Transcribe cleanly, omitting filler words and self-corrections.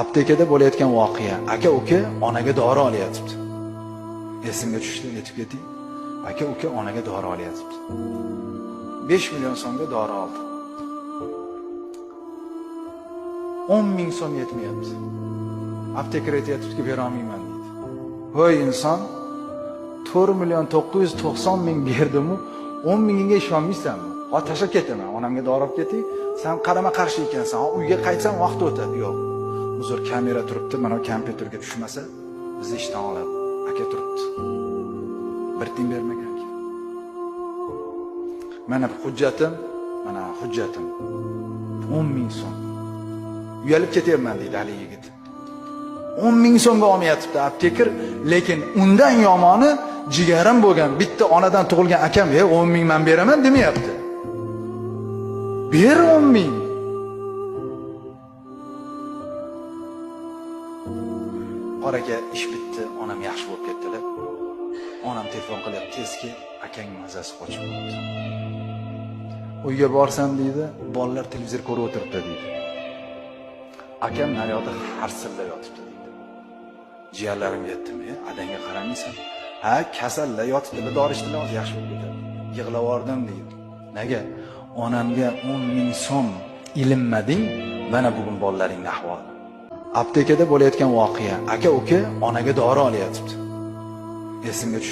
Aptekada bo'layotgan voqea. Aka uka onaga dori olyapti. Esimga tushdi, aytib ketay. Aka uka onaga dori olyapti. 5 million so'mga dori oldi. 10 ming so'm yetmayapti. Aptekar aytyaptiki, bera olmayman deydi. Voy inson, 4 million 990 ming berdimu, 10 mingga ishonmaysanmi? Hozir tashlab ketaman, onamga dori olib ketay, sen qarama qarshi ekansan. Uyga qaytsam vaqt o'tadi. Yo'q. Uzr, kamera turibdi, mana kompyuterga tushmasa, bizni ishdan oladi. Aka turibdi. Bir tiyin bermagan ekan. Mana hujjatim, mana hujjatim. 10 ming so'm. Uyalib ketyapman deydi hali yigit. 10 ming so'mga olmayapti aptekar, lekin undan yomoni jigarim bo'lgan bitta onadan tug'ilgan akam, 10 ming man beraman demayapti. Ber 10 ming. Qor aka, ish bitdi, onam yaxshi bo'lib ketdilar. Onam telefon qilyapti, tezki akang mazasi qochib ketdi. Uyga borsam deydi, bolalar televizor ko'rib o'tiribdi deydi. Akam naryoqda harsillab yotibdi deydi. Jiyanlarimga aytdim, adangga qaramaysan. Ha, kasallar yotibdilar, dori ichdilar, hozir yaxshi bo'lib ketadi. Yig'lab yubordim deydi. Nega? Onamga 10 ming so'm ilinmading, mana bugun bolalaringning ahvoli. Aptekada bo'layotgan voqea. Aka uka onaga dori olyapti. Esimga tushdi.